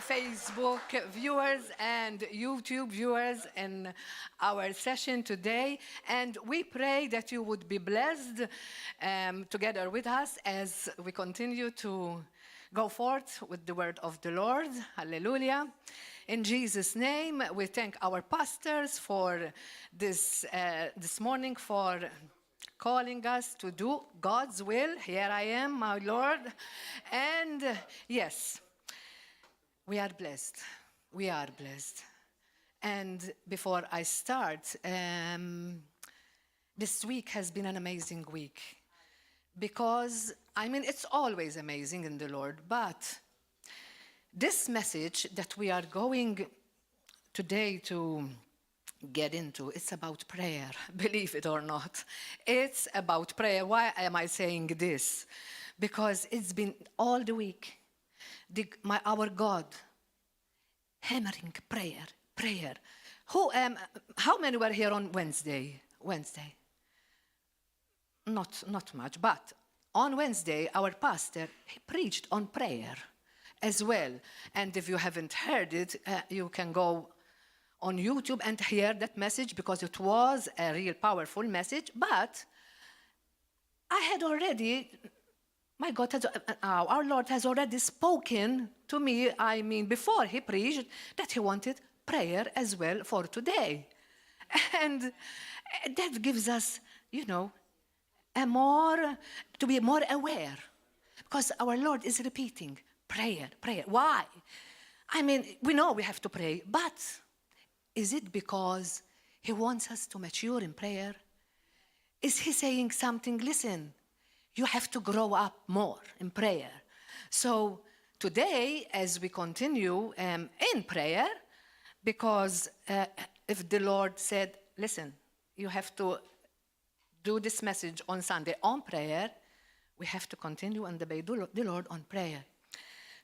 Facebook viewers and YouTube viewers in our session today. And we pray that you would be blessed together with us as we continue to go forth with the word of the Lord. Hallelujah. In Jesus' name, we thank our pastors for this morning, for calling us to do God's will. Here I am, my Lord. And yes, we are blessed. We are blessed. And before I start, this week has been an amazing week. Because, it's always amazing in the Lord, but this message that we are going today to get into, it's about prayer, believe it or not. It's about prayer. Why am I saying this? Because it's been all the week, our God, hammering prayer. How many were here on Wednesday? Not much, but on Wednesday, our pastor, he preached on prayer as well. And if you haven't heard it, you can go on YouTube and hear that message because it was a real powerful message. But I had already, my God, our Lord has already spoken to me, before he preached, that he wanted prayer as well for today. And that gives us, to be more aware, because our Lord is repeating prayer. Why? We know we have to pray, but is it because he wants us to mature in prayer? Is he saying something? Listen, you have to grow up more in prayer. So today, as we continue in prayer, because if the Lord said, listen, you have to do this message on Sunday on prayer, we have to continue and obey the Lord on prayer.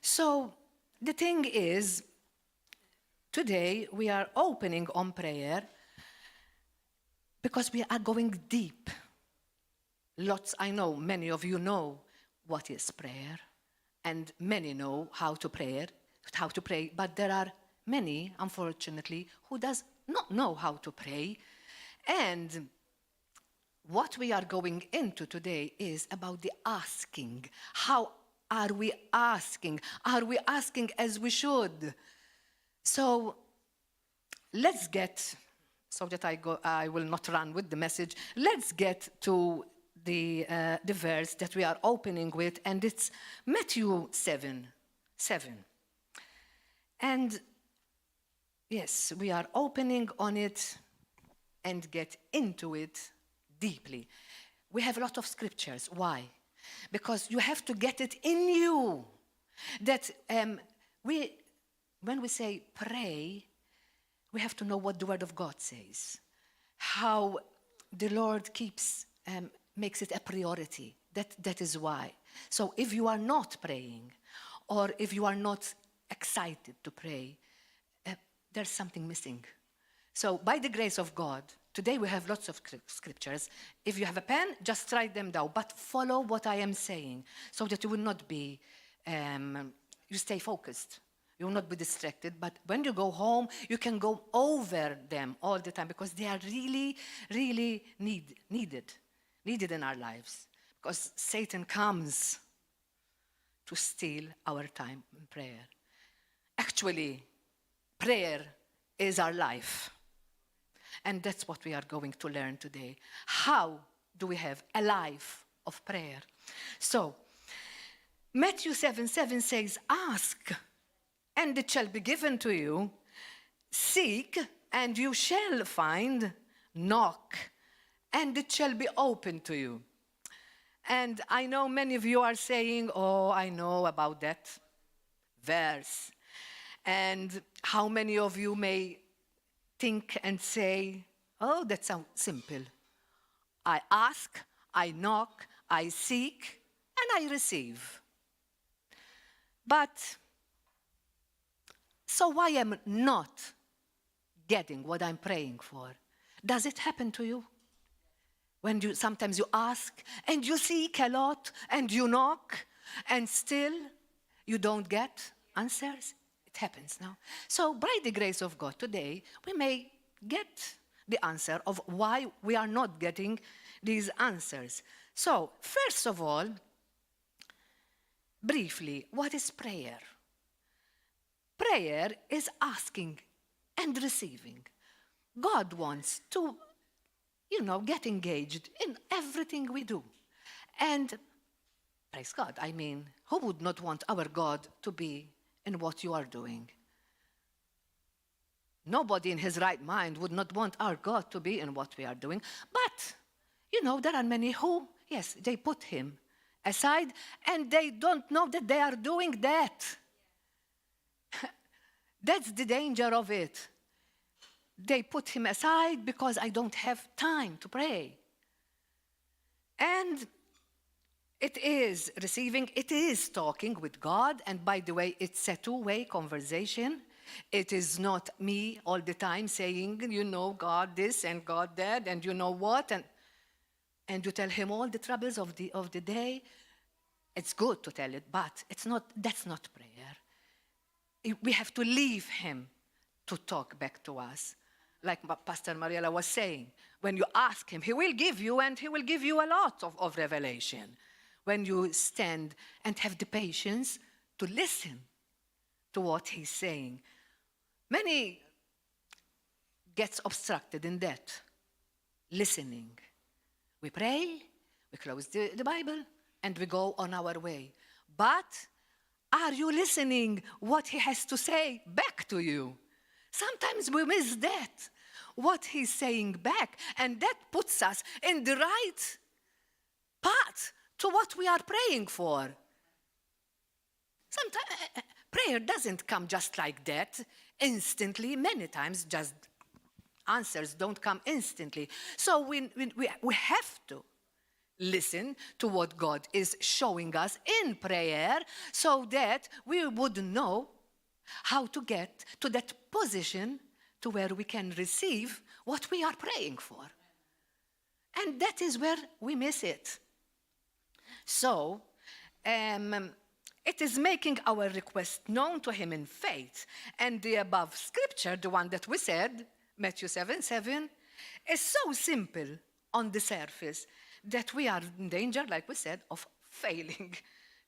So the thing is, today we are opening on prayer because we are going deep. I know many of you know what is prayer, and many know how to pray, but there are many, unfortunately, who does not know how to pray. And what we are going into today is about the asking. How are we asking? Are we asking as we should? So let's get, so that I will not run with the message, let's get to the verse that we are opening with, and it's Matthew 7. And yes, we are opening on it and get into it deeply. We have a lot of scriptures. Why? Because you have to get it in you. That when we say pray, we have to know what the Word of God says. How the Lord makes it a priority. That is why. So if you are not praying, or if you are not excited to pray, there's something missing. So by the grace of God, today we have lots of scriptures. If you have a pen, just write them down, but follow what I am saying so that you will not be, you stay focused. You will not be distracted, but when you go home, you can go over them all the time because they are really, really needed in our lives. Because Satan comes to steal our time in prayer. Actually, prayer is our life. And that's what we are going to learn today. How do we have a life of prayer? So, Matthew 7:7 says, ask, and it shall be given to you. Seek, and you shall find. Knock, and it shall be open to you. And I know many of you are saying, oh, I know about that verse. And how many of you may think and say, oh, that sounds simple. I ask, I knock, I seek, and I receive. But, so why am I not getting what I'm praying for? Does it happen to you? When sometimes you ask, and you seek a lot, and you knock, and still you don't get answers? It happens now. So by the grace of God today, we may get the answer of why we are not getting these answers. So, first of all, briefly, what is prayer? Prayer is asking and receiving. God wants to, get engaged in everything we do. And praise God, I mean, who would not want our God to be in what you are doing? Nobody in his right mind would not want our God to be in what we are doing. But, there are many who, yes, they put him aside and they don't know that they are doing that. That's the danger of it. They put him aside because I don't have time to pray. And it is receiving, it is talking with God. And by the way, it's a two-way conversation. It is not me all the time saying, God this and God that, and you know what, and you tell him all the troubles of the day. It's good to tell it, but that's not prayer. We have to leave him to talk back to us. Like Pastor Mariela was saying, when you ask him, he will give you, and he will give you a lot of revelation. When you stand and have the patience to listen to what he's saying. Many gets obstructed in that, listening. We pray, we close the Bible, and we go on our way. But are you listening what he has to say back to you? Sometimes we miss that, what he's saying back, and that puts us in the right path to what we are praying for. Sometimes prayer doesn't come just like that, instantly. Many times just answers don't come instantly. So we have to listen to what God is showing us in prayer so that we would know how to get to that position to where we can receive what we are praying for. And that is where we miss it. So, it is making our request known to him in faith. And the above scripture, the one that we said, Matthew 7:7, is so simple on the surface that we are in danger, like we said, of failing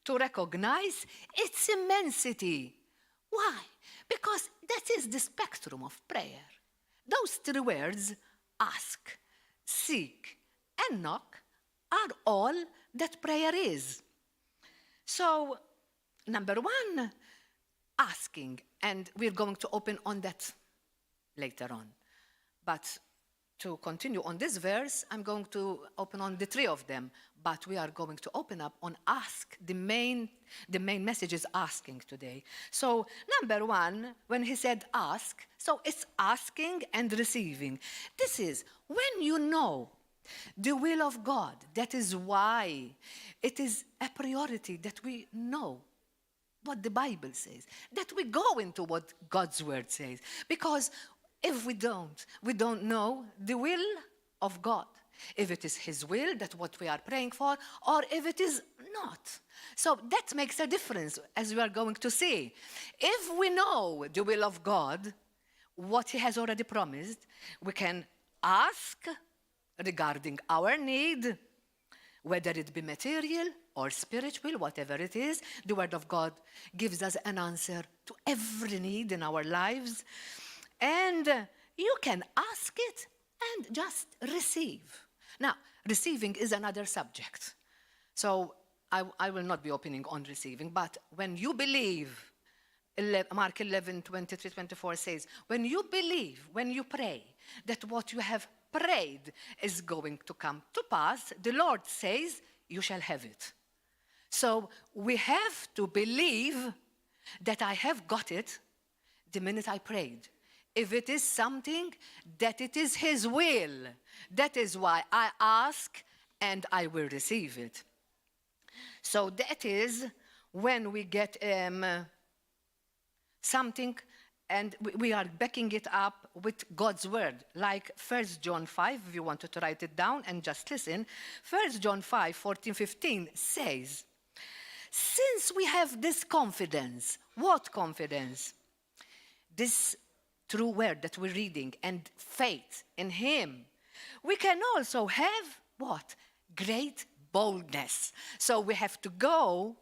to recognize its immensity. Why? Because that is the spectrum of prayer. Those three words, ask, seek, and knock, are all that prayer is. So, number one, asking, and we're going to open on that later on. But to continue on this verse, I'm going to open on the three of them, but we are going to open up on ask. The main message is asking today. So, number one, when he said ask, so it's asking and receiving. This is when you know the will of God. That is why it is a priority that we know what the Bible says, that we go into what God's word says. Because if we don't know the will of God, if it is his will, that's what we are praying for, or if it is not. So that makes a difference, as we are going to see. If we know the will of God, what he has already promised, we can ask regarding our need, whether it be material or spiritual, whatever it is. The word of God gives us an answer to every need in our lives. And you can ask it and just receive. Now, receiving is another subject. So I will not be opening on receiving, but when you believe, Mark 11:23-24 says, when you believe, when you pray, that what you have prayed is going to come to pass, the Lord says, you shall have it. So we have to believe that I have got it the minute I prayed. If it is something, that it is his will. That is why I ask and I will receive it. So that is when we get something and we are backing it up with God's word. Like 1 John 5, if you wanted to write it down and just listen. 1 John 5:14-15 says, since we have this confidence, what confidence? this true word that we're reading and faith in him, we can also have what? Great boldness. So we have to go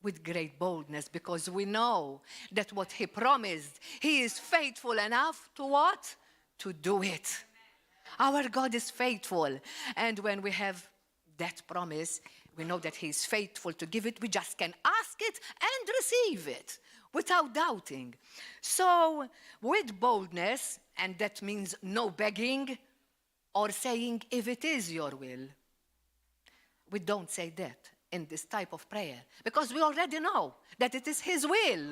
with great boldness because we know that what he promised, he is faithful enough to what? To do it. Our God is faithful. And when we have that promise, we know that he is faithful to give it. We just can ask it and receive it without doubting. So with boldness, and that means no begging or saying, if it is your will. We don't say that in this type of prayer because we already know that it is his will.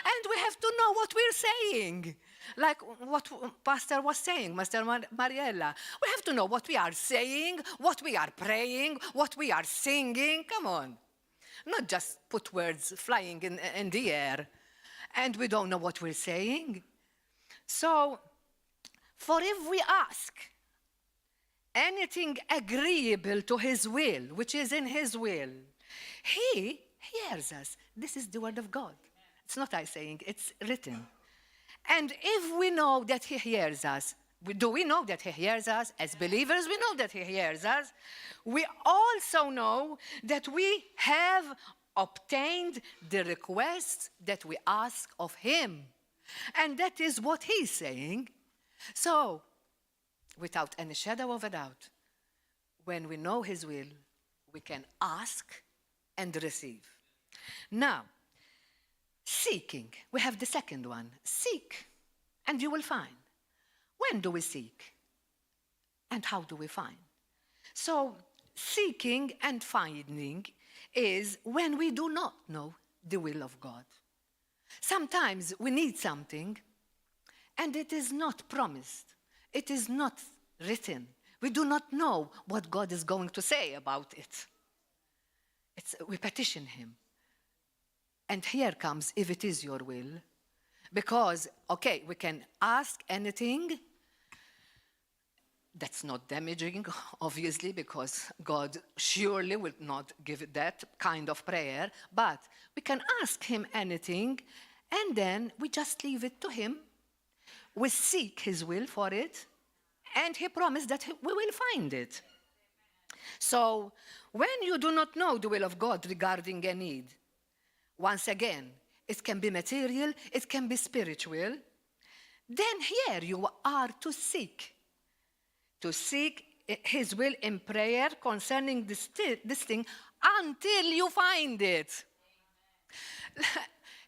And we have to know what we're saying. Like what Pastor was saying, Master Mariella. We have to know what we are saying, what we are praying, what we are singing. Come on. Not just put words flying in the air and we don't know what we're saying. So, for if we ask anything agreeable to his will, which is in his will, he hears us. This is the word of God. It's not I saying, it's written. And if we know that he hears us, do we know that he hears us? As believers, we know that he hears us. We also know that we have obtained the request that we ask of him. And that is what he's saying. So, without any shadow of a doubt, when we know his will, we can ask and receive. Now, seeking. We have the second one. Seek, and you will find. When do we seek? And how do we find? So, seeking and finding is when we do not know the will of God. Sometimes we need something, and it is not promised. It is not written. We do not know what God is going to say about it. We petition him. And here comes, if it is your will, because, okay, we can ask anything. That's not damaging, obviously, because God surely will not give that kind of prayer. But we can ask him anything, and then we just leave it to him. We seek his will for it, and he promised that we will find it. So, when you do not know the will of God regarding a need, once again, it can be material, it can be spiritual, then here you are to seek his will in prayer concerning this thing until you find it.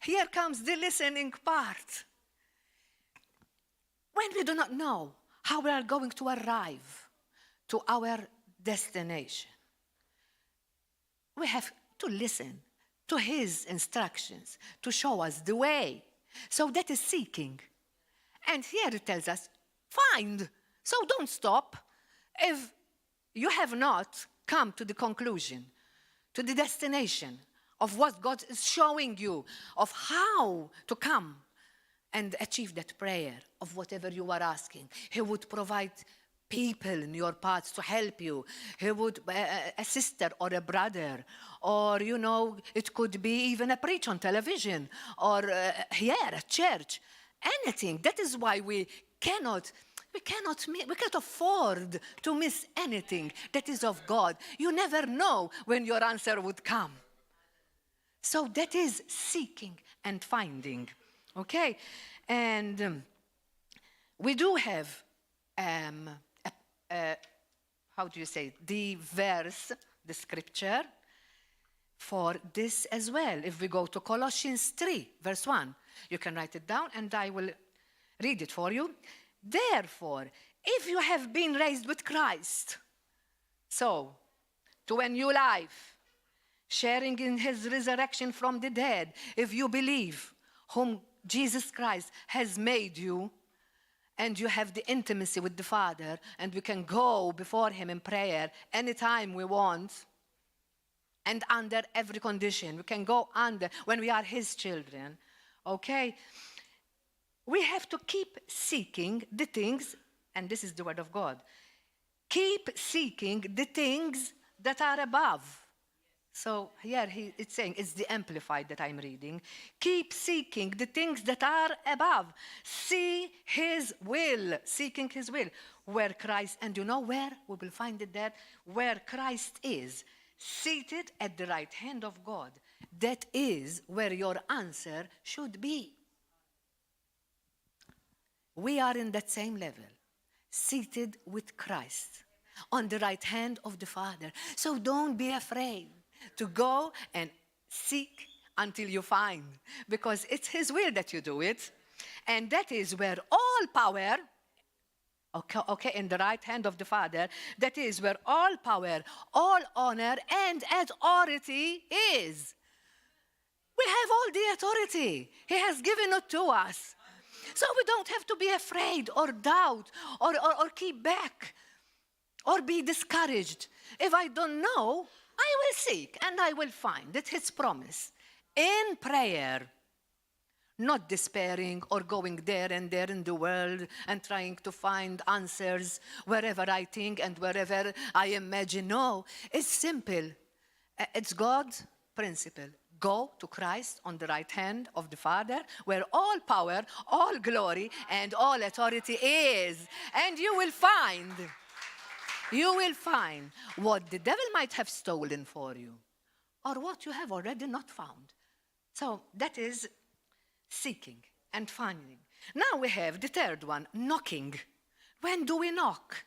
Here comes the listening part. When we do not know how we are going to arrive to our destination, we have to listen to his instructions to show us the way. So that is seeking. And here it tells us, find. So don't stop. If you have not come to the conclusion, to the destination of what God is showing you, of how to come and achieve that prayer of whatever you are asking, he would provide people in your paths to help you. He would, a sister or a brother, or, it could be even a preach on television, or here at church, anything. That is why we cannot afford to miss anything that is of God. You never know when your answer would come. So that is seeking and finding, okay? And we do have, the verse, the scripture for this as well. If we go to Colossians 3, verse 1, you can write it down and I will read it for you. Therefore, if you have been raised with Christ, so to a new life, sharing in his resurrection from the dead, if you believe whom Jesus Christ has made you, and you have the intimacy with the Father, and we can go before him in prayer anytime we want, and under every condition. We can go under when we are his children, okay? We have to keep seeking the things, and this is the word of God. Keep seeking the things that are above. So here it's saying, it's the Amplified that I'm reading. Keep seeking the things that are above. See his will, seeking his will. Where Christ, and you know where? We will find it there. Where Christ is, seated at the right hand of God. That is where your answer should be. We are in that same level, seated with Christ on the right hand of the Father. So don't be afraid to go and seek until you find, because it's his will that you do it. And that is where all power, okay, in the right hand of the Father, that is where all power, all honor, and authority is. We have all the authority. He has given it to us. So we don't have to be afraid or doubt or keep back or be discouraged. If I don't know, I will seek and I will find. That's his promise. In prayer, not despairing or going there and there in the world and trying to find answers wherever I think and wherever I imagine. No, it's simple. It's God's principle. Go to Christ on the right hand of the Father, where all power, all glory, and all authority is. And you will find what the devil might have stolen for you, or what you have already not found. So that is seeking and finding. Now we have the third one, knocking. When do we knock?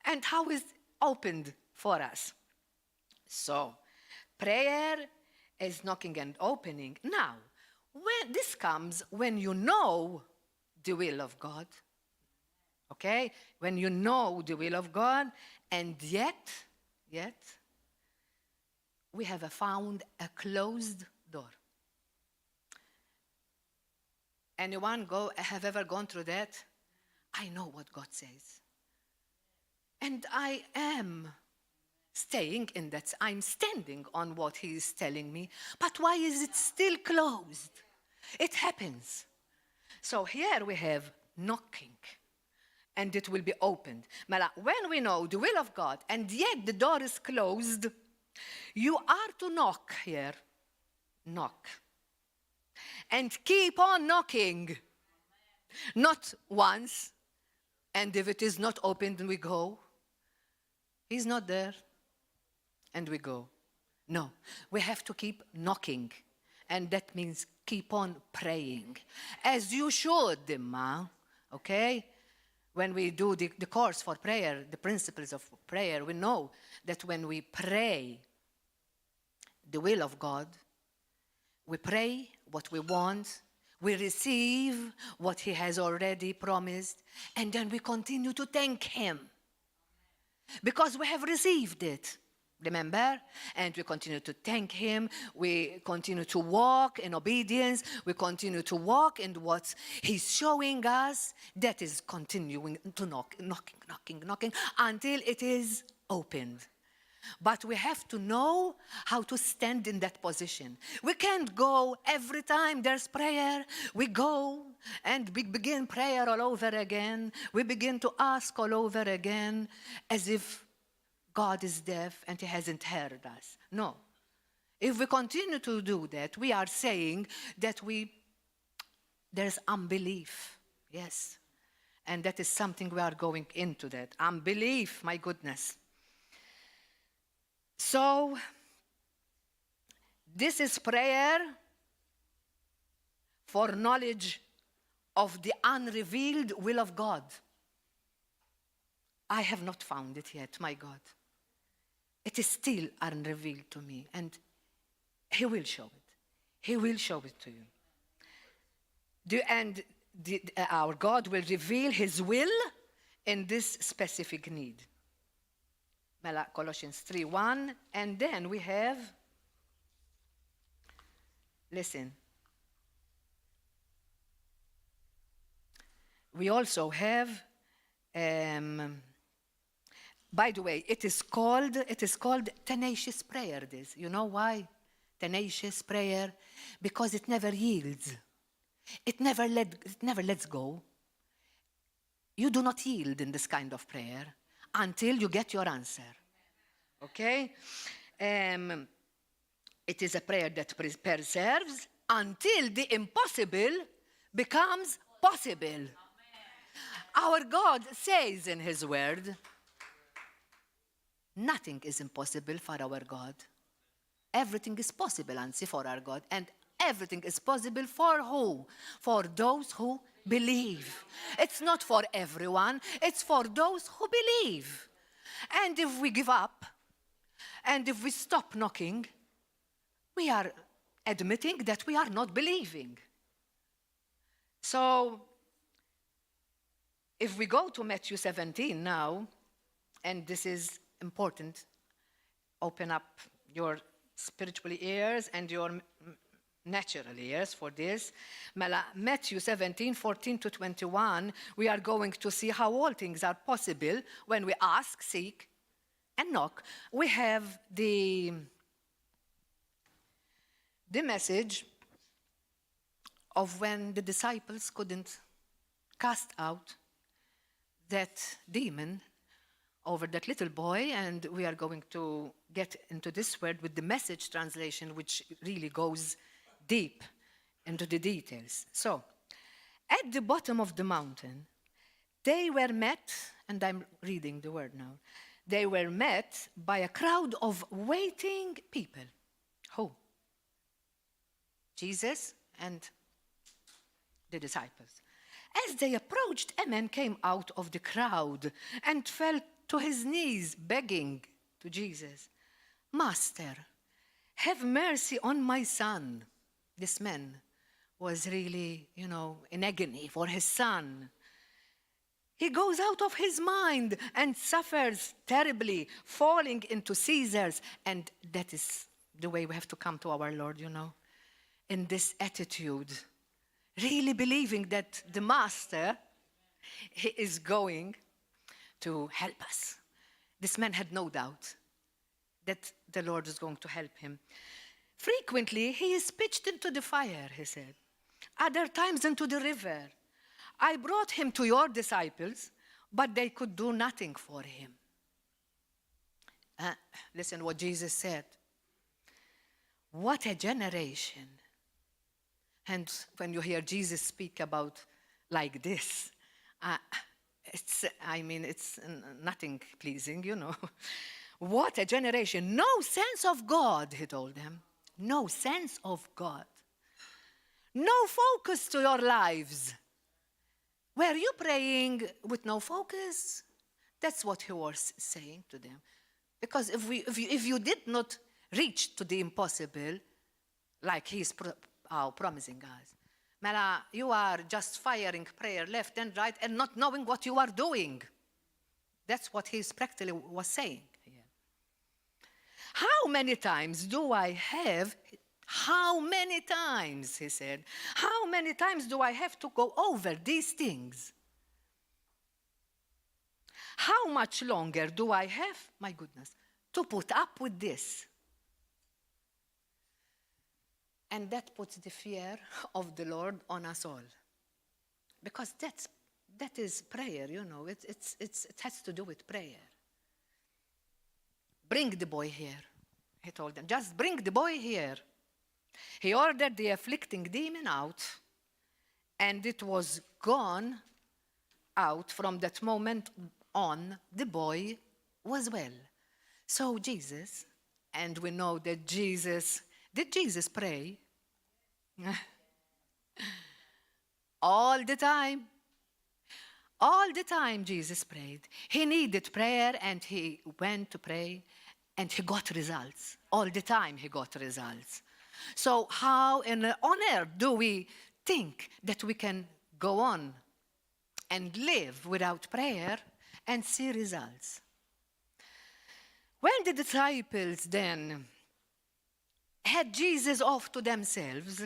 And how is it opened for us? So prayer is knocking and opening. Now, when this comes when you know the will of God, okay? When you know the will of God, and yet, we have found a closed door. Anyone have ever gone through that? I know what God says. And I am staying in that. I'm standing on what he is telling me. But why is it still closed? It happens. So here we have knocking. And it will be opened. When we know the will of God, and yet the door is closed, you are to knock here. Knock. And keep on knocking. Not once, and if it is not opened, we go. He's not there, and we go. No, we have to keep knocking. And that means keep on praying. As you should, Dimma, okay? When we do the course for prayer, the principles of prayer, we know that when we pray the will of God, we pray what we want, we receive what he has already promised, and then we continue to thank him because we have received it. Remember? And we continue to thank him. We continue to walk in obedience. We continue to walk in what he's showing us. That is continuing to knocking, until it is opened. But we have to know how to stand in that position. We can't go every time there's prayer. We go and we begin prayer all over again. We begin to ask all over again as if God is deaf and he hasn't heard us. No. If we continue to do that, we are saying that there's unbelief. Yes. And that is something we are going into that. Unbelief, my goodness. So, this is prayer for knowledge of the unrevealed will of God. I have not found it yet, my God. It is still unrevealed to me, and he will show it. He will show it to you. Our God will reveal his will in this specific need. Colossians 3:1, and then we have, listen, we also have, by the way, it is called tenacious prayer. This, you know why? Tenacious prayer, because it never yields. It never lets go. You do not yield in this kind of prayer until you get your answer. Okay? It is a prayer that perseveres until the impossible becomes possible. Our God says in His word, nothing is impossible for our God. Everything is possible, Ansi, for our God. And everything is possible for who? For those who believe. It's not for everyone. It's for those who believe. And if we give up, and if we stop knocking, we are admitting that we are not believing. So, if we go to Matthew 17 now, and this is important, open up your spiritual ears and your natural ears for this. Matthew 17, 14 to 21, we are going to see how all things are possible when we ask, seek, and knock. We have the message of when the disciples couldn't cast out that demon over that little boy, and we are going to get into this word with the Message translation, which really goes deep into the details. So, at the bottom of the mountain, they were met, and I'm reading the word now, they were met by a crowd of waiting people. Who? Jesus and the disciples. As they approached, a man came out of the crowd and fell to his knees, begging to Jesus, Master, have mercy on my son. This man was really, in agony for his son. He goes out of his mind and suffers terribly, falling into seizures. And that is the way we have to come to our Lord, in this attitude, really believing that the Master, He is going to help us. This man had no doubt that the Lord is going to help him. Frequently, he is pitched into the fire, he said. Other times into the river. I brought him to your disciples, but they could do nothing for him. Listen what Jesus said. What a generation. And when you hear Jesus speak about like this, it's nothing pleasing, What a generation. No sense of God, he told them. No sense of God. No focus to your lives. Were you praying with no focus? That's what he was saying to them. Because if you did not reach to the impossible, like he's promising us, Mela, you are just firing prayer left and right and not knowing what you are doing. That's what he's practically was saying here. How many times, he said, how many times do I have to go over these things? How much longer do I have, my goodness, to put up with this? And that puts the fear of the Lord on us all. Because that is prayer, it has to do with prayer. Bring the boy here, he told them. Just bring the boy here. He ordered the afflicting demon out, and it was gone out. From that moment on, the boy was well. So Jesus, and we know that did Jesus pray? All the time. All the time Jesus prayed. He needed prayer and he went to pray and he got results. All the time he got results. So how on earth do we think that we can go on and live without prayer and see results? When the disciples then had Jesus off to themselves,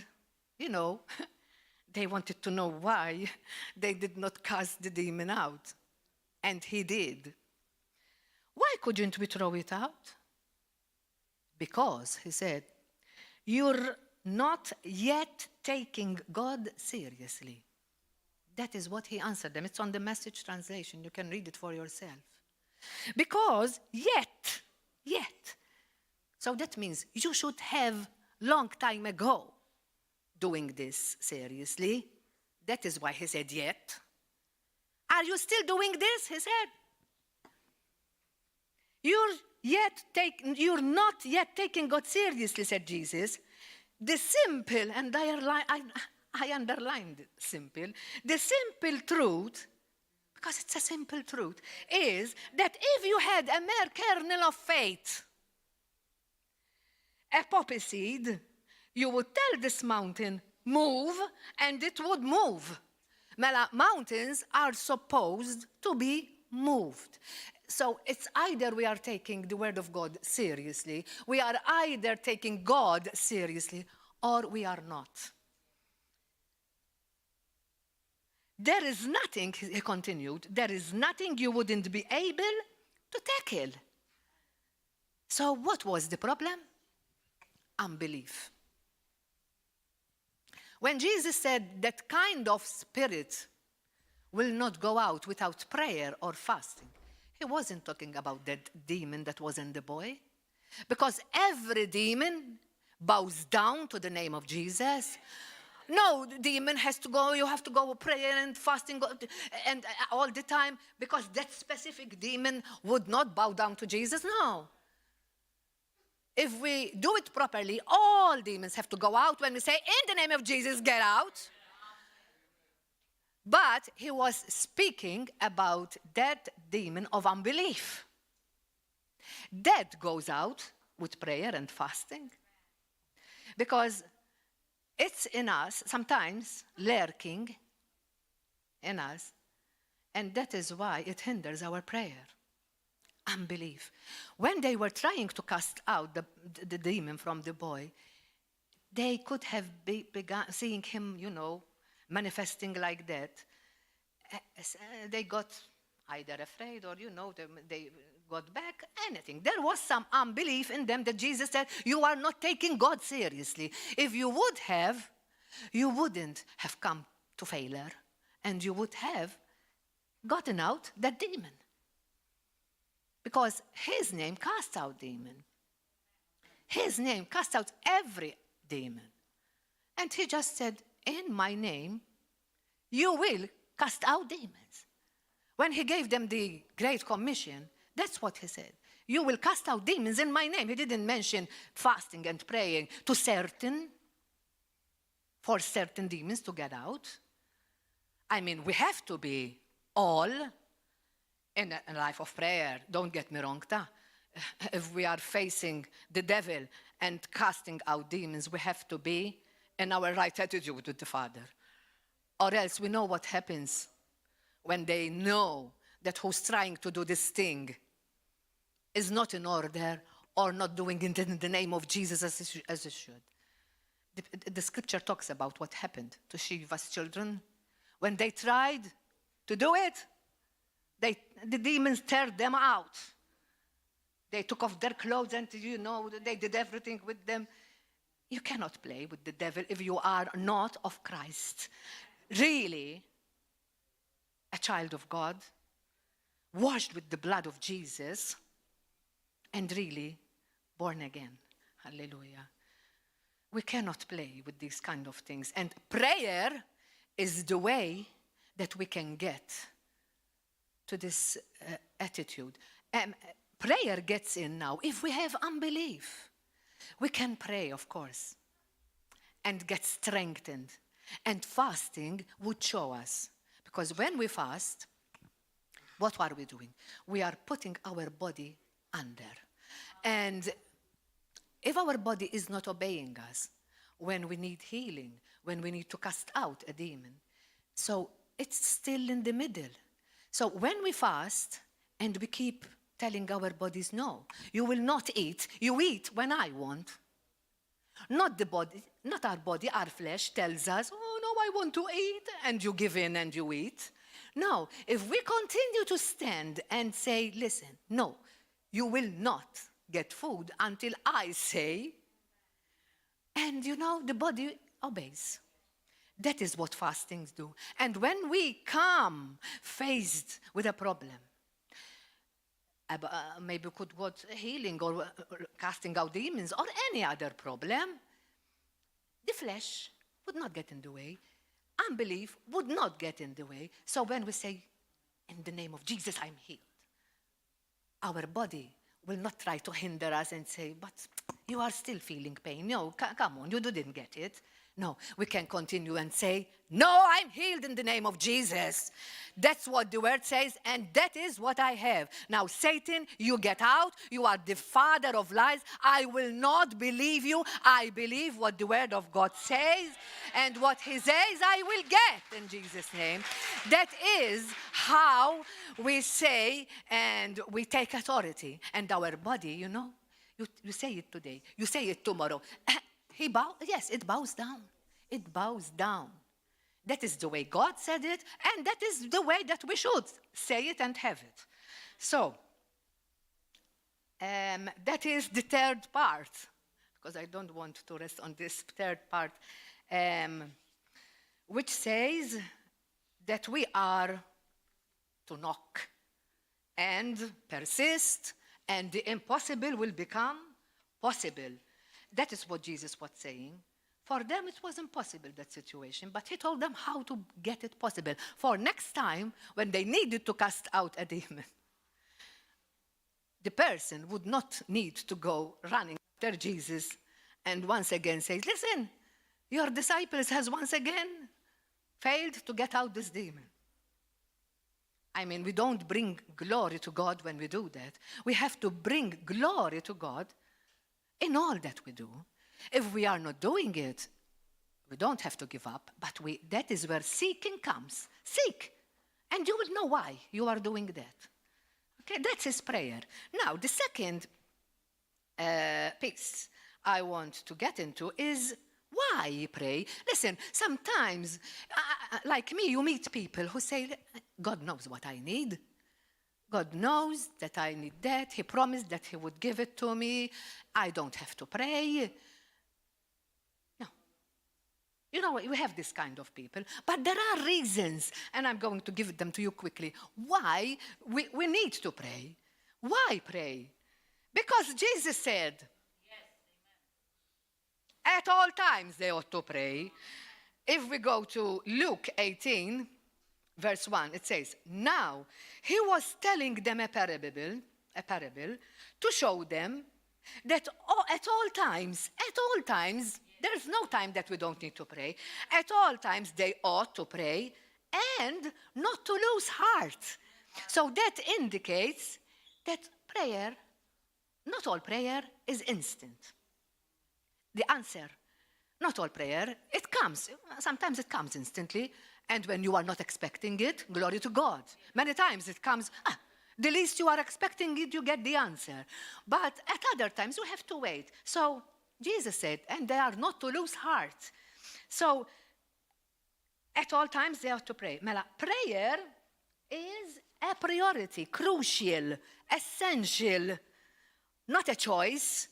they wanted to know why they did not cast the demon out. And he did. Why couldn't we throw it out? Because, he said, you're not yet taking God seriously. That is what he answered them. It's on the Message translation. You can read it for yourself. Because yet, So that means you should have long time ago doing this seriously. That is why he said, yet. Are you still doing this? He said. You're not yet taking God seriously, said Jesus. The simple, and I underlined simple, the simple truth, because it's a simple truth, is that if you had a mere kernel of faith, a poppy seed, you would tell this mountain, move, and it would move. Mela, mountains are supposed to be moved. So it's either we are taking the word of God seriously, we are either taking God seriously, or we are not. There is nothing, he continued, there is nothing you wouldn't be able to tackle. So what was the problem? Unbelief. When Jesus said that kind of spirit will not go out without prayer or fasting, he wasn't talking about that demon that was in the boy. Because every demon bows down to the name of Jesus. No, the demon has to go, you have to go prayer and fasting and all the time, because that specific demon would not bow down to Jesus. No. If we do it properly, all demons have to go out when we say, in the name of Jesus, get out. But he was speaking about that demon of unbelief. That goes out with prayer and fasting. Because it's in us, sometimes lurking in us, and that is why it hinders our prayer. Unbelief. When they were trying to cast out the demon from the boy, they could have begun seeing him, manifesting like that. They got either afraid or, they got back, anything. There was some unbelief in them that Jesus said, you are not taking God seriously. If you would have, you wouldn't have come to failure, and you would have gotten out that demon. Because his name cast out demon. His name cast out every demon. And he just said, in my name, you will cast out demons. When he gave them the Great Commission, that's what he said. You will cast out demons in my name. He didn't mention fasting and praying for certain demons to get out. I mean, we have to be all in a life of prayer. Don't get me wrong. If we are facing the devil and casting out demons, we have to be in our right attitude with the Father. Or else we know what happens when they know that who's trying to do this thing is not in order or not doing it in the name of Jesus as it should. The scripture talks about what happened to Shiva's children. When they tried to do it, the demons teared them out. They took off their clothes and, they did everything with them. You cannot play with the devil if you are not of Christ. Really, a child of God, washed with the blood of Jesus, and really born again. Hallelujah. We cannot play with these kind of things. And prayer is the way that we can get to this attitude. Prayer gets in now. If we have unbelief, we can pray, of course, and get strengthened. And fasting would show us. Because when we fast, what are we doing? We are putting our body under. And if our body is not obeying us, when we need healing, when we need to cast out a demon, so it's still in the middle. So when we fast and we keep telling our bodies, no, you will not eat. You eat when I want. Not the body, not our body, our flesh tells us, oh no, I want to eat, and you give in and you eat. No, if we continue to stand and say, listen, no, you will not get food until I say, and the body obeys. That is what fastings do. And when we come faced with a problem, maybe could want healing or casting out demons or any other problem. The flesh would not get in the way. Unbelief would not get in the way. So when we say, in the name of Jesus, I'm healed, our body will not try to hinder us and say, but you are still feeling pain. No, come on, you didn't get it. No, we can continue and say, no, I'm healed in the name of Jesus. That's what the word says, and that is what I have. Now, Satan, you get out. You are the father of lies. I will not believe you. I believe what the word of God says, and what he says I will get in Jesus' name. That is how we say and we take authority. And our body, you say it today, you say it tomorrow. Yes, it bows down. It bows down. That is the way God said it, and that is the way that we should say it and have it. So, that is the third part, because I don't want to rest on this third part, which says that we are to knock and persist, and the impossible will become possible. That is what Jesus was saying. For them, it was impossible, that situation, but he told them how to get it possible. For next time, when they needed to cast out a demon, the person would not need to go running after Jesus and once again say, listen, your disciples has once again failed to get out this demon. I mean, we don't bring glory to God when we do that. We have to bring glory to God in all that we do. If we are not doing it, we don't have to give up, but that is where seeking comes. Seek, and you will know why you are doing that. Okay, that's his prayer. Now, the second piece I want to get into is why you pray. Listen, sometimes, like me, you meet people who say, God knows what I need. God knows that I need that. He promised that he would give it to me. I don't have to pray. No. We have this kind of people. But there are reasons, and I'm going to give them to you quickly, why we need to pray. Why pray? Because Jesus said, at all times they ought to pray. If we go to Luke 18, verse 1, it says, now he was telling them a parable to show them that at all times, there's no time that we don't need to pray. At all times they ought to pray and not to lose heart. So that indicates that prayer, not all prayer is instant. The answer, not all prayer, it comes. Sometimes it comes instantly, and when you are not expecting it, glory to God. Many times it comes, the least you are expecting it, you get the answer. But at other times, you have to wait. So Jesus said, and they are not to lose heart. So at all times, they have to pray. Mela, prayer is a priority, crucial, essential, not a choice.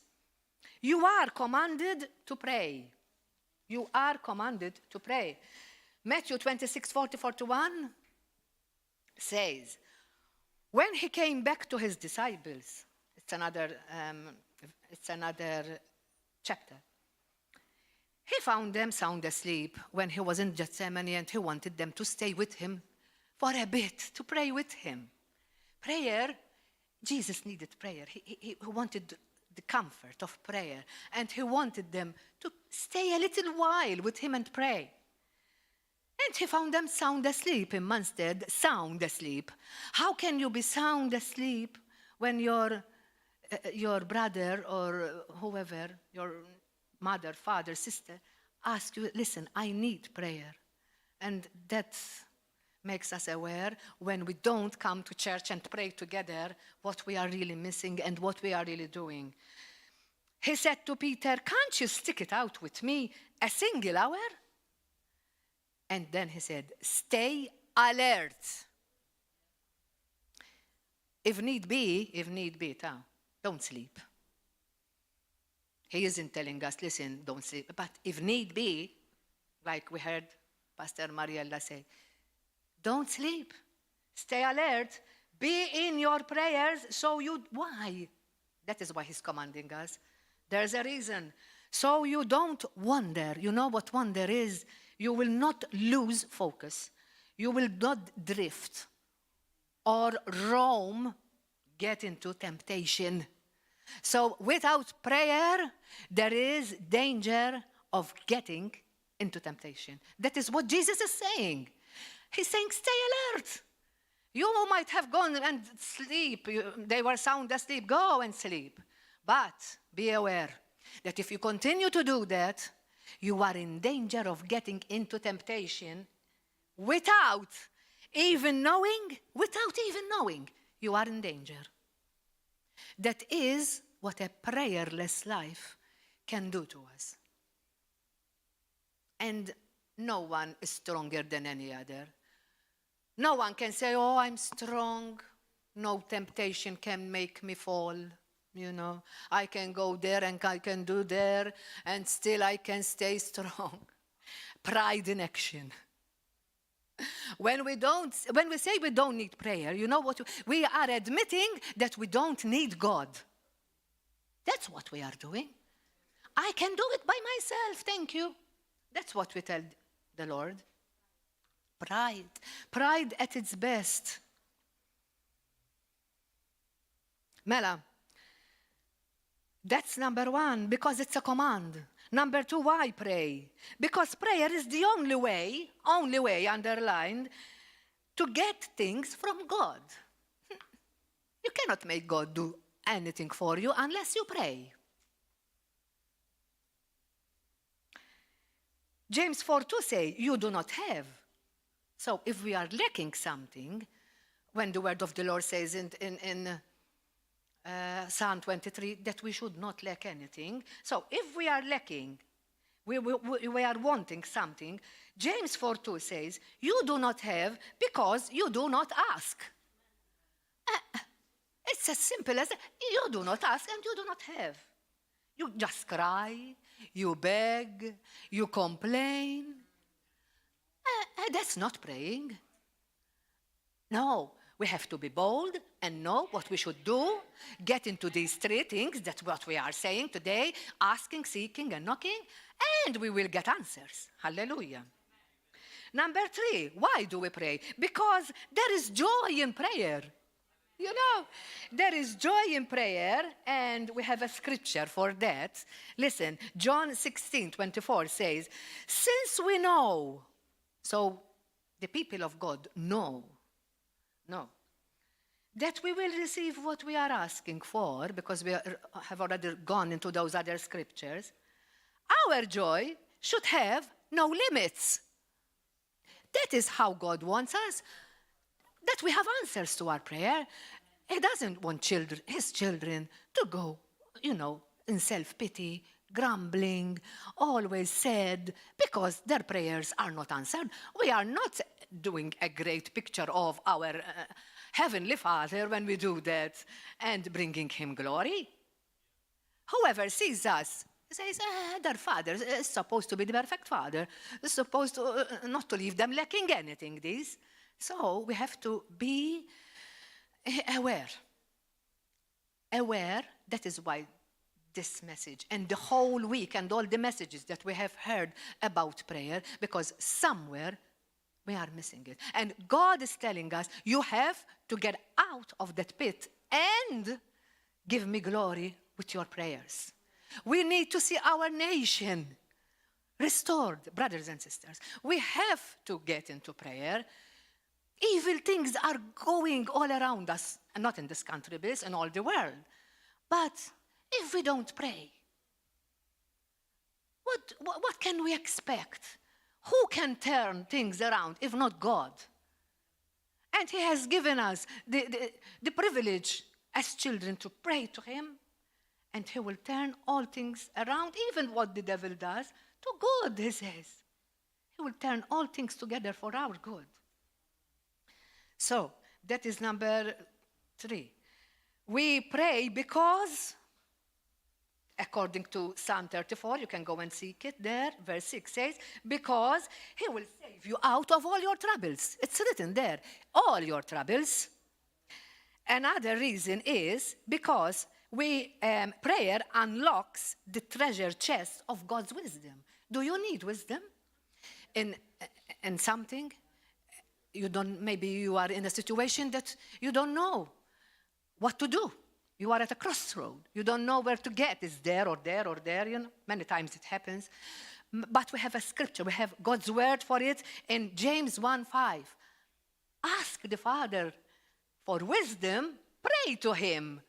You are commanded to pray. You are commanded to pray. Matthew 26:40-41 says, when he came back to his disciples, it's another chapter, he found them sound asleep when he was in Gethsemane, and he wanted them to stay with him for a bit, to pray with him. Prayer, Jesus needed prayer. He wanted the comfort of prayer, and he wanted them to stay a little while with him and pray. And he found them sound asleep in Munstead, sound asleep. How can you be sound asleep when your brother or whoever, your mother, father, sister, asks you, listen, I need prayer. And that makes us aware when we don't come to church and pray together what we are really missing and what we are really doing. He said to Peter, can't you stick it out with me a single hour? And then he said, stay alert. If need be, don't sleep. He isn't telling us, listen, don't sleep. But if need be, like we heard Pastor Mariella say, don't sleep. Stay alert, Be in your prayers why? That is why he's commanding us. There's a reason. So you don't wander. You know what wonder is? You will not lose focus. You will not drift or roam, get into temptation. So without prayer, there is danger of getting into temptation. That is what Jesus is saying. He's saying, stay alert. You might have gone and sleep. They were sound asleep. Go and sleep. But be aware that if you continue to do that, you are in danger of getting into temptation without even knowing, you are in danger. That is what a prayerless life can do to us. And no one is stronger than any other. No one can say, oh, I'm strong. No temptation can make me fall. You know, I can go there and I can do there and still I can stay strong. Pride in action. When we say we don't need prayer, you know what? We are admitting that we don't need God. That's what we are doing. I can do it by myself, thank you. That's what we tell the Lord. Pride at its best. Mela, that's number one, because it's a command. Number two, why pray? Because prayer is the only way, underlined, to get things from God. You cannot make God do anything for you unless you pray. James 4:2 say, you do not have. So if we are lacking something, when the word of the Lord says in Psalm 23 that we should not lack anything. So if we are lacking, we are wanting something, James 4:2 says, you do not have because you do not ask. It's as simple as you do not ask and you do not have. You just cry, you beg, you complain. That's not praying. No. We have to be bold and know what we should do, get into these three things, that's what we are saying today, asking, seeking, and knocking, and we will get answers. Hallelujah. Number three, why do we pray? Because there is joy in prayer. You know, there is joy in prayer, and we have a scripture for that. Listen, John 16:24 says, since we know, so the people of God know, that we will receive what we are asking for, because we have already gone into those other scriptures, our joy should have no limits. That is how God wants us, that we have answers to our prayer. He doesn't want his children to go, in self-pity, grumbling, always sad, because their prayers are not answered. We are not doing a great picture of our Heavenly Father when we do that and bringing him glory. Whoever sees us says, their father is supposed to be the perfect father, is supposed to not to leave them lacking anything, this. So we have to be aware. That is why this message and the whole week and all the messages that we have heard about prayer, because somewhere we are missing it. And God is telling us, you have to get out of that pit and give me glory with your prayers. We need to see our nation restored, brothers and sisters. We have to get into prayer. Evil things are going all around us, and not in this country, but in all the world. But if we don't pray, what can we expect? Who can turn things around if not God? And he has given us the privilege as children to pray to him, and he will turn all things around, even what the devil does, to good, he says. He will turn all things together for our good. So, that is number 3. We pray because, according to Psalm 34, you can go and seek it there, verse 6 says, because he will save you out of all your troubles. It's written there, all your troubles. Another reason is because prayer unlocks the treasure chest of God's wisdom. Do you need wisdom in something? Maybe you are in a situation that you don't know what to do. You are at a crossroad. You don't know where to get. It's there or there or there. Many times it happens. But we have a scripture. We have God's word for it in James 1:5. Ask the Father for wisdom, pray to him,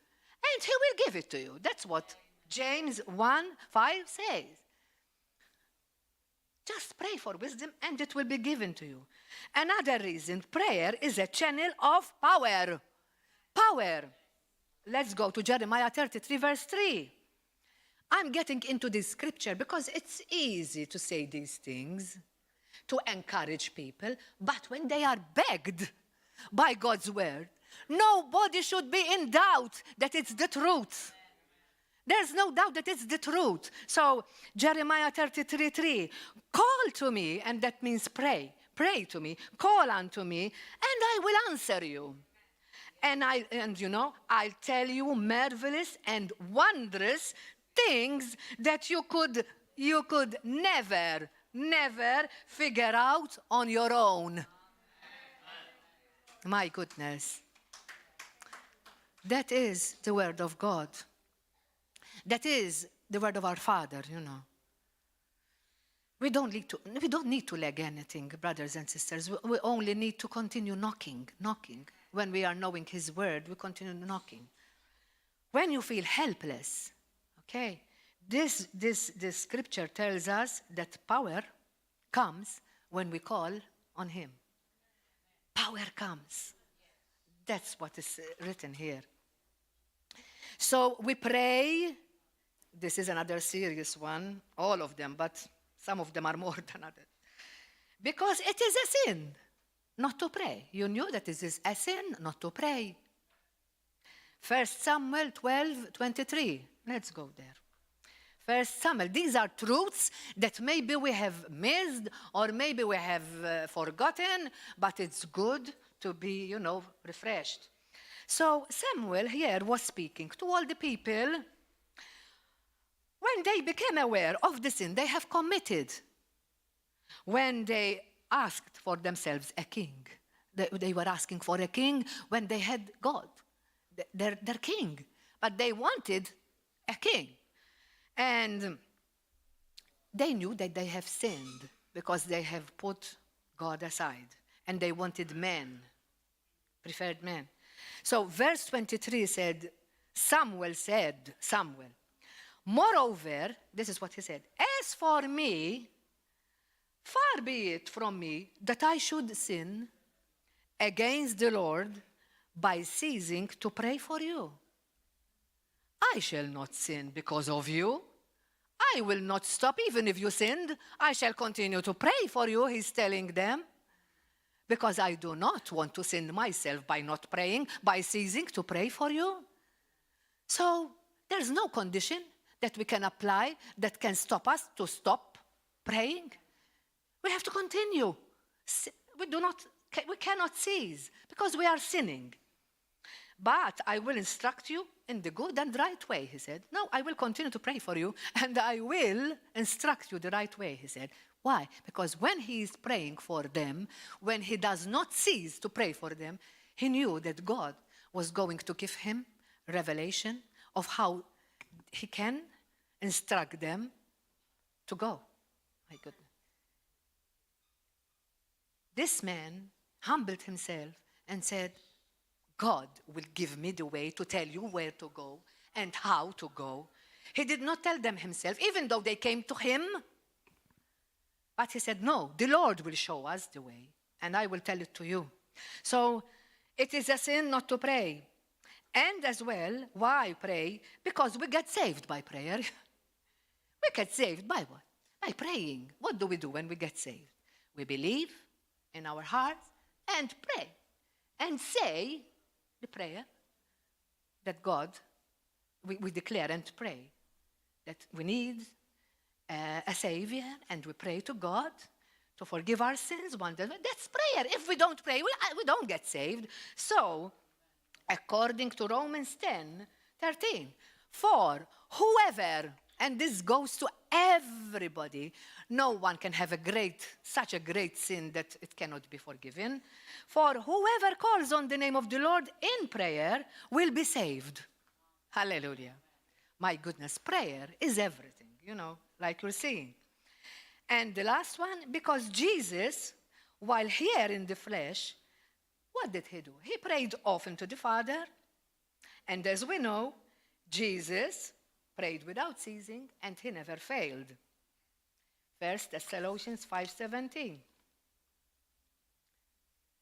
and he will give it to you. That's what James 1:5 says. Just pray for wisdom and it will be given to you. Another reason, prayer is a channel of power. Power. Let's go to Jeremiah 33, verse 3. I'm getting into this scripture because it's easy to say these things, to encourage people, but when they are begged by God's word, nobody should be in doubt that it's the truth. There's no doubt that it's the truth. So Jeremiah 33:3, call to me, and that means pray. Pray to me, call unto me, and I will answer you. And I'll tell you marvelous and wondrous things that you could never figure out on your own. My goodness. That is the word of God. That is the word of our Father, We don't need to lag anything, brothers and sisters. We only need to continue knocking. When we are knowing his word, we continue knocking. When you feel helpless, okay, this scripture tells us that power comes when we call on him. Power comes. That's what is written here. So we pray. This is another serious one, all of them, but some of them are more than others. Because it is a sin not to pray. You knew that it is a sin not to pray. 1 Samuel 12:23. Let's go there. 1 Samuel. These are truths that maybe we have missed or maybe we have forgotten, but it's good to be, refreshed. So Samuel here was speaking to all the people when they became aware of the sin they have committed. When they asked for themselves a king. They were asking for a king when they had God, their king. But they wanted a king. And they knew that they have sinned because they have put God aside. And they wanted men, preferred men. So verse 23 said, Samuel said, moreover, this is what he said, as for me, far be it from me that I should sin against the Lord by ceasing to pray for you. I shall not sin because of you. I will not stop even if you sinned. I shall continue to pray for you, he's telling them, because I do not want to sin myself by not praying, by ceasing to pray for you. So there's no condition that we can apply that can stop us to stop praying. We have to continue. We cannot cease because we are sinning. But I will instruct you in the good and right way, he said. No, I will continue to pray for you and I will instruct you the right way, he said. Why? Because when he is praying for them, when he does not cease to pray for them, he knew that God was going to give him revelation of how he can instruct them to go. My goodness. This man humbled himself and said, God will give me the way to tell you where to go and how to go. He did not tell them himself, even though they came to him. But he said, no, the Lord will show us the way, and I will tell it to you. So it is a sin not to pray. And as well, why pray? Because we get saved by prayer. We get saved by what? By praying. What do we do when we get saved? We believe in our hearts and pray and say the prayer that God, we declare and pray that we need a Savior, and we pray to God to forgive our sins. That's prayer. If we don't pray, we don't get saved. So according to Romans 10:13. For whoever, and this goes to everybody, no one can have such a great sin that it cannot be forgiven. For whoever calls on the name of the Lord in prayer will be saved. Hallelujah. My goodness, prayer is everything, like you're seeing. And the last one, because Jesus, while here in the flesh, what did he do? He prayed often to the Father. And as we know, Jesus prayed without ceasing, and he never failed. 1 Thessalonians 5:17.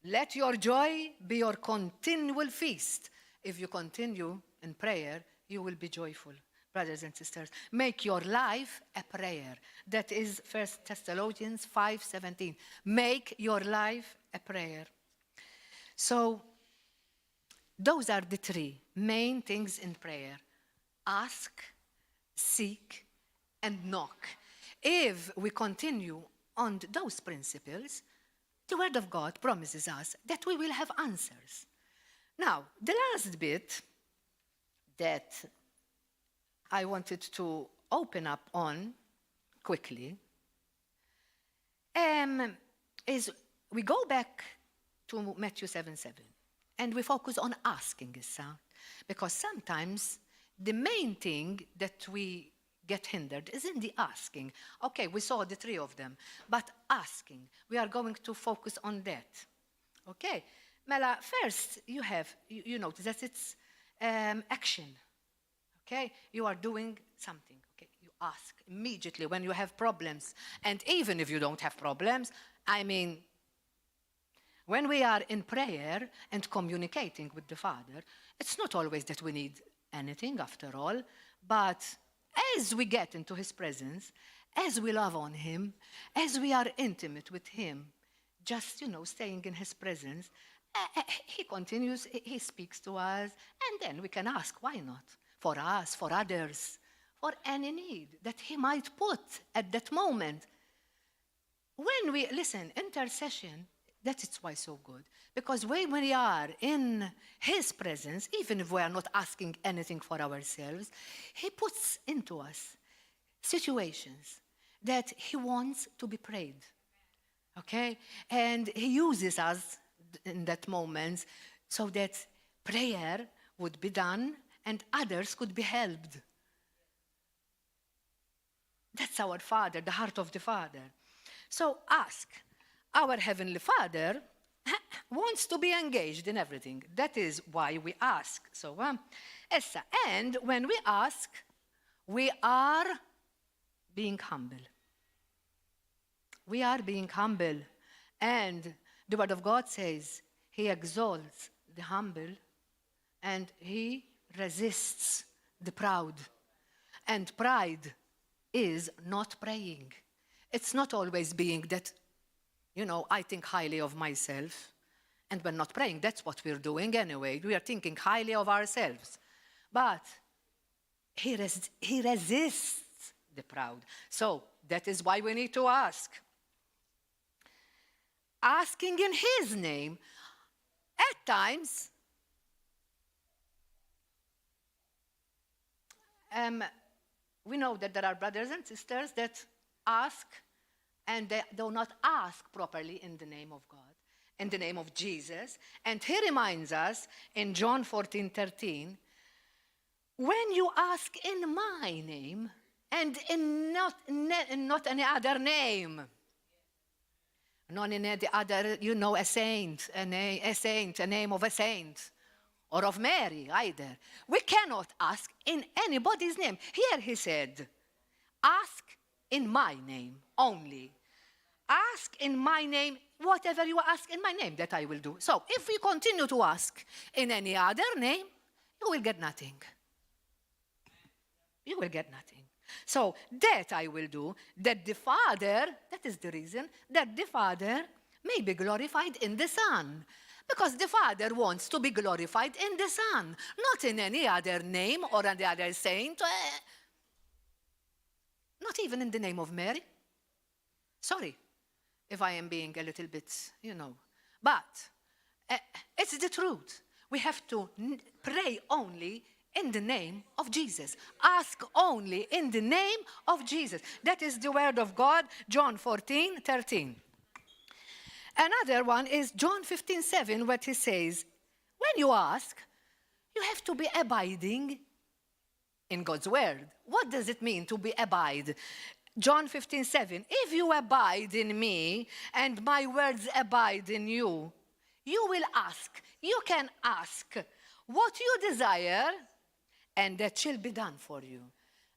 Let your joy be your continual feast. If you continue in prayer, you will be joyful. Brothers and sisters, make your life a prayer. That is 1 Thessalonians 5:17. Make your life a prayer. So, those are the three main things in prayer. Ask, seek, and knock. If we continue on those principles, the Word of God promises us that we will have answers. Now, the last bit that I wanted to open up on quickly is we go back to Matthew 7:7 and we focus on asking issa, because sometimes the main thing that we get hindered is in the asking. Okay, we saw the three of them, but asking, we are going to focus on that. Okay, Mela, first you notice that it's action. Okay, you are doing something. Okay, you ask immediately when you have problems, and even if you don't have problems, when we are in prayer and communicating with the Father, it's not always that we need anything after all, but as we get into his presence, as we love on him, as we are intimate with him, just, staying in his presence, he continues, he speaks to us, and then we can ask, why not? For us, for others, for any need that he might put at that moment. When we, listen, intercession, that is why so good. Because when we are in his presence, even if we are not asking anything for ourselves, he puts into us situations that he wants to be prayed. Okay? And he uses us in that moment so that prayer would be done and others could be helped. That's our Father, the heart of the Father. So ask. Our Heavenly Father wants to be engaged in everything. That is why we ask. So, and when we ask, we are being humble. We are being humble. And the Word of God says, he exalts the humble and he resists the proud. And pride is not praying. It's not always being that, I think highly of myself. And when not praying, that's what we're doing anyway. We are thinking highly of ourselves. But he resists the proud. So that is why we need to ask. Asking in his name, at times, we know that there are brothers and sisters that ask and they do not ask properly in the name of God, in the name of Jesus. And he reminds us in John 14:13, when you ask in my name and in not any other name, not in any other, a saint, a name of a saint, or of Mary either. We cannot ask in anybody's name. Here he said, ask in my name only. Ask in my name, whatever you ask in my name, that I will do. So if you continue to ask in any other name, you will get nothing. You will get nothing. So that I will do, that the Father, that is the reason, that the Father may be glorified in the Son. Because the Father wants to be glorified in the Son, not in any other name or any other saint. Not even in the name of Mary. Sorry if I am being a little bit, But it's the truth. We have to pray only in the name of Jesus. Ask only in the name of Jesus. That is the word of God, John 14:13. Another one is John 15:7, where he says, when you ask, you have to be abiding in God's word. What does it mean to be abide? John 15:7, if you abide in me and my words abide in you, you will ask. You can ask what you desire, and that shall be done for you.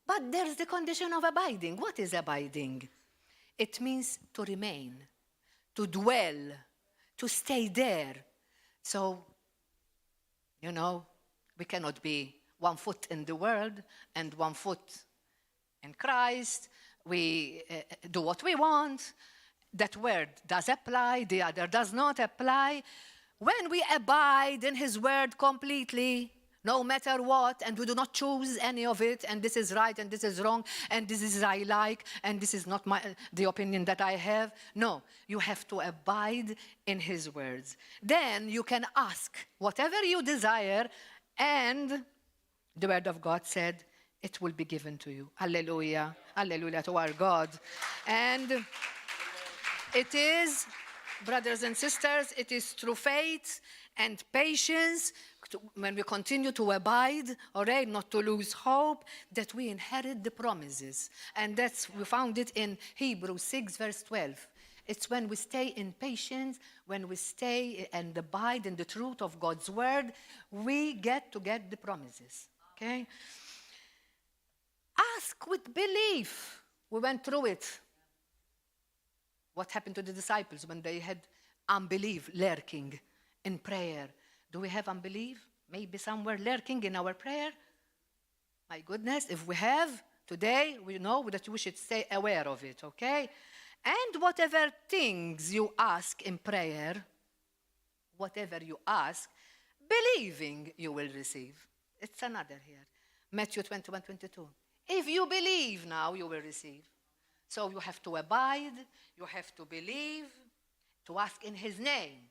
But there's the condition of abiding. What is abiding? It means to remain, to dwell, to stay there. So, we cannot be 1 foot in the world and 1 foot in Christ. We do what we want. That word does apply, the other does not apply. When we abide in his word completely, no matter what, and we do not choose any of it, and this is right and this is wrong, and this is I like, and this is not the opinion that I have. No, you have to abide in his words. Then you can ask whatever you desire, and the word of God said, it will be given to you. Hallelujah. Hallelujah to our God. And it is, brothers and sisters, it is through faith and patience, when we continue to abide, all right, not to lose hope, that we inherit the promises. And we found it in Hebrews 6, verse 12. It's when we stay in patience, when we stay and abide in the truth of God's word, we get the promises, okay? Ask with belief. We went through it. What happened to the disciples when they had unbelief lurking in prayer? Do we have unbelief? Maybe somewhere lurking in our prayer? My goodness, if we have, today we know that we should stay aware of it, okay? And whatever things you ask in prayer, whatever you ask, believing you will receive. It's another here. Matthew 21:22. If you believe now, you will receive. So you have to abide, you have to believe, to ask in his name.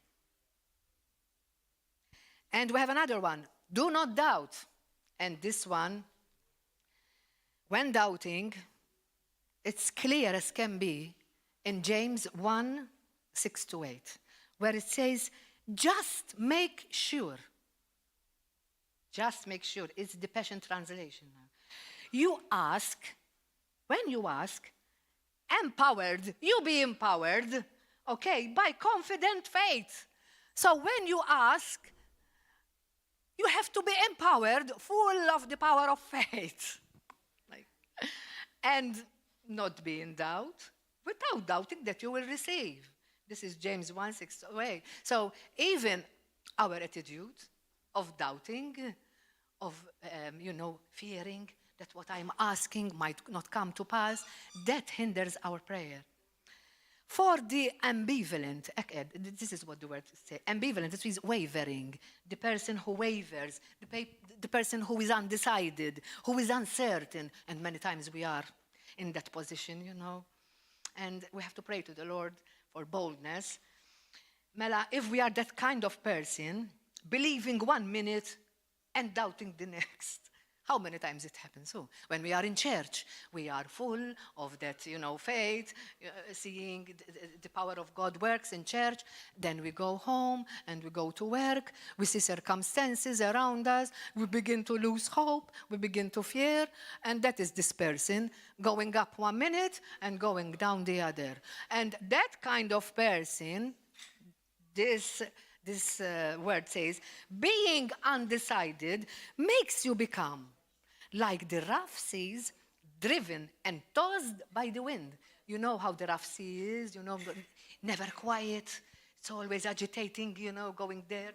And we have another one. Do not doubt. And this one, when doubting, it's clear as can be in James 1:6-8, where it says, just make sure. Just make sure. It's the Passion Translation now. You ask, when you ask, empowered, you be empowered, okay, by confident faith. So when you ask, you have to be empowered, full of the power of faith. And not be in doubt, without doubting that you will receive. This is James 1:6-8. So even our attitude of doubting, of, fearing that what I'm asking might not come to pass, that hinders our prayer. For the ambivalent, this is what the word says, ambivalent, it means wavering, the person who wavers, the person who is undecided, who is uncertain, and many times we are in that position, and we have to pray to the Lord for boldness. Mela, if we are that kind of person, believing 1 minute and doubting the next, how many times it happens? So when we are in church, we are full of that, faith, seeing the power of God works in church. Then we go home and we go to work. We see circumstances around us. We begin to lose hope. We begin to fear. And that is this person going up 1 minute and going down the other. And that kind of person, this word says, being undecided makes you become like the rough seas, driven and tossed by the wind. You know how the rough sea is, never quiet. It's always agitating, going there.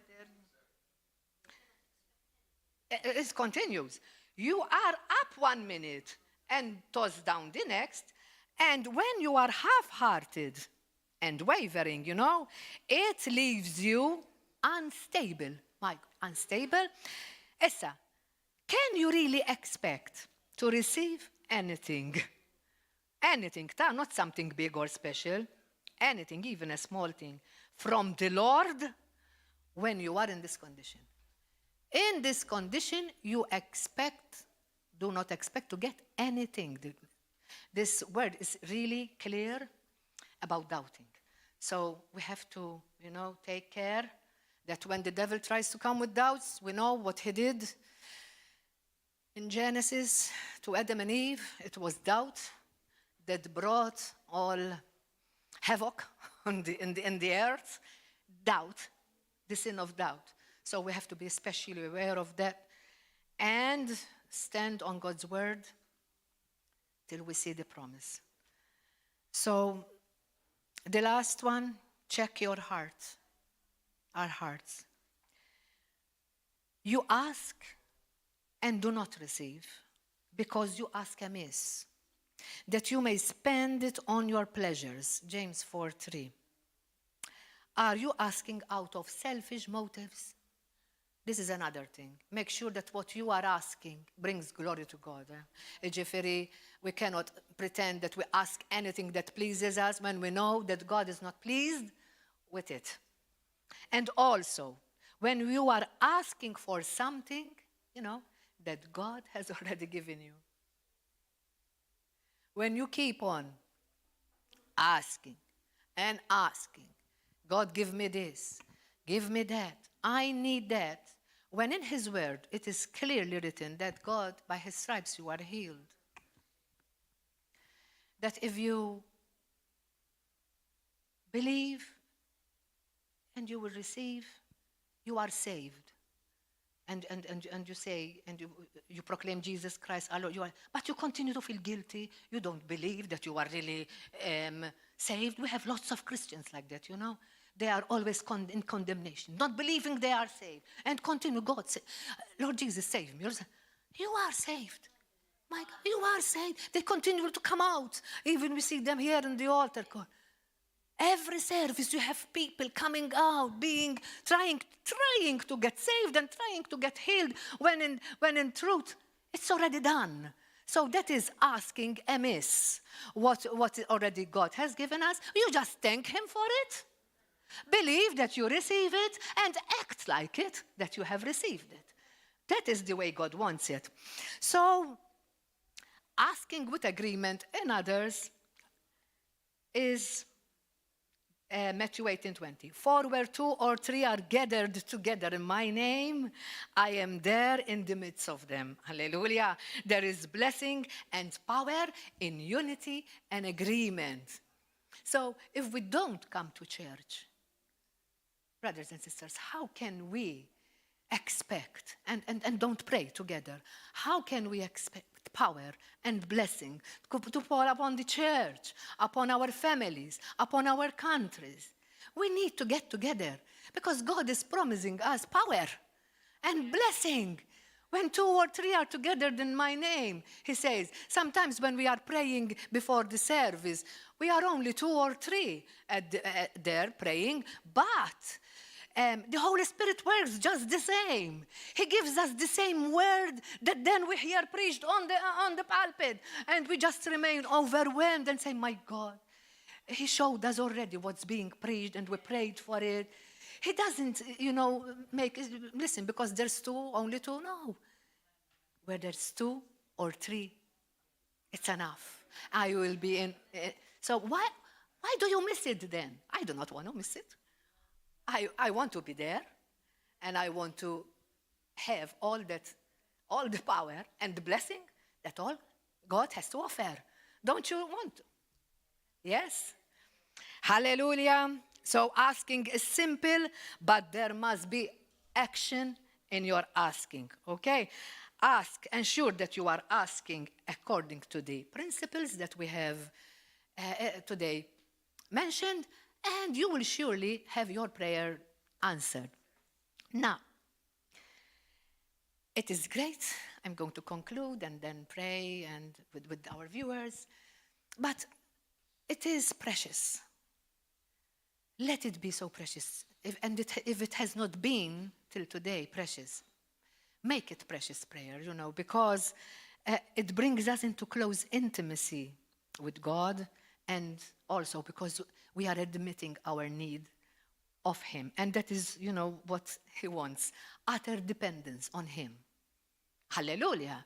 It continues. You are up 1 minute and tossed down the next. And when you are half-hearted and wavering, it leaves you unstable. Unstable? Issa, can you really expect to receive anything? Anything, not something big or special, anything, even a small thing, from the Lord when you are in this condition? In this condition, do not expect to get anything. This word is really clear about doubting. So we have to, take care that when the devil tries to come with doubts, we know what he did in Genesis to Adam and Eve. It was doubt that brought all havoc in the earth. Doubt, the sin of doubt. So we have to be especially aware of that and stand on God's word till we see the promise. So the last one, check your heart, our hearts. You ask and do not receive because you ask amiss, that you may spend it on your pleasures. James 4:3. Are you asking out of selfish motives? This is another thing. Make sure that what you are asking brings glory to God. Ġifieri, we cannot pretend that we ask anything that pleases us when we know that God is not pleased with it. And also, when you are asking for something, that God has already given you. When you keep on asking and asking, God, give me this, give me that, I need that. When in His word, it is clearly written that God, by His stripes, you are healed. That if you believe and you will receive, you are saved. And you say, and you proclaim Jesus Christ, our Lord, but you continue to feel guilty. You don't believe that you are really saved. We have lots of Christians like that, They are always in condemnation, not believing they are saved. And continue, God say, Lord Jesus, save me. You are saved. My God, you are saved. They continue to come out. Even we see them here in the altar. Every service you have people coming out, trying to get saved and trying to get healed, when in truth, it's already done. So that is asking amiss what already God has given us. You just thank Him for it. Believe that you receive it and act like it, that you have received it. That is the way God wants it. So, asking with agreement in others is Matthew 18:20. For where 2 or 3 are gathered together in my name, I am there in the midst of them. Hallelujah. There is blessing and power in unity and agreement. So, if we don't come to church, brothers and sisters, how can we expect, and don't pray together, how can we expect power and blessing to pour upon the church, upon our families, upon our countries? We need to get together because God is promising us power and blessing. When 2 or 3 are together in my name, He says, sometimes when we are praying before the service, we are only 2 or 3 there praying, but the Holy Spirit works just the same. He gives us the same word that then we hear preached on the pulpit, and we just remain overwhelmed and say, my God, He showed us already what's being preached, and we prayed for it. He doesn't, make it, listen, because there's 2, only 2, no. Where there's 2 or 3, it's enough. I will be in. So why do you miss it then? I do not want to miss it. I want to be there, and I want to have all the power and the blessing that all God has to offer. Don't you want to? Yes? Hallelujah. So asking is simple, but there must be action in your asking, okay? Ask, ensure that you are asking according to the principles that we have today mentioned, and you will surely have your prayer answered. Now, it is great. I'm going to conclude and then pray and with our viewers. But it is precious. Let it be so precious. If it has not been till today precious, make it precious prayer, because it brings us into close intimacy with God, and also because we are admitting our need of him. And that is, what he wants. Utter dependence on him. Hallelujah.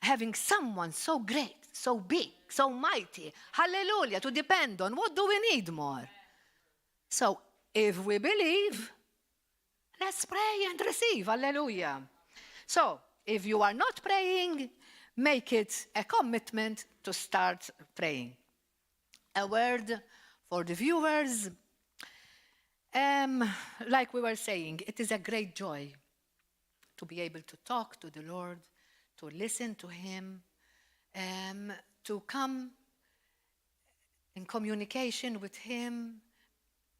Having someone so great, so big, so mighty, hallelujah, to depend on. What do we need more? So, if we believe, let's pray and receive, hallelujah. So, if you are not praying, make it a commitment to start praying. A word for the viewers. Like we were saying, it is a great joy to be able to talk to the Lord, to listen to him, to come in communication with him,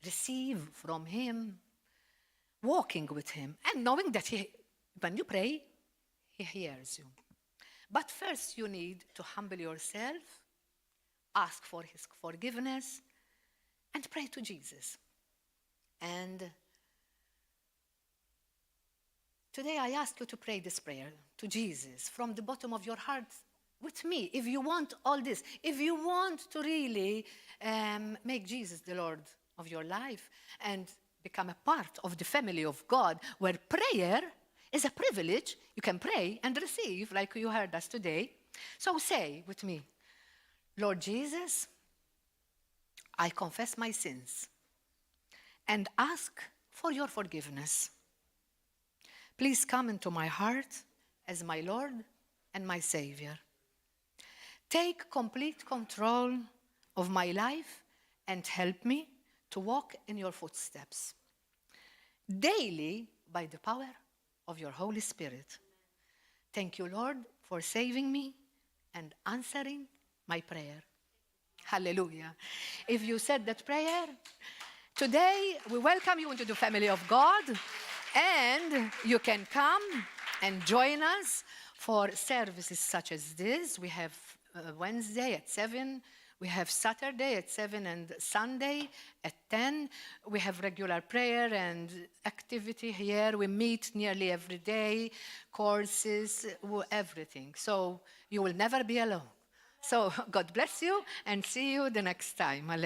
receive from him, walking with him, and knowing that when you pray, he hears you. But first you need to humble yourself, ask for his forgiveness, and pray to Jesus. And today I ask you to pray this prayer to Jesus from the bottom of your heart with me. If you want all this, if you want to really make Jesus the Lord of your life and become a part of the family of God, where prayer is a privilege, you can pray and receive like you heard us today. So say with me, Lord Jesus, I confess my sins and ask for your forgiveness. Please come into my heart as my Lord and my Savior. Take complete control of my life and help me to walk in your footsteps daily by the power of your Holy Spirit. Thank you, Lord, for saving me and answering my prayer. Hallelujah. If you said that prayer, today we welcome you into the family of God, and you can come and join us for services such as this. We have Wednesday at 7, we have Saturday at 7 and Sunday at 10. We have regular prayer and activity here. We meet nearly every day, courses, everything. So you will never be alone. So God bless you and see you the next time.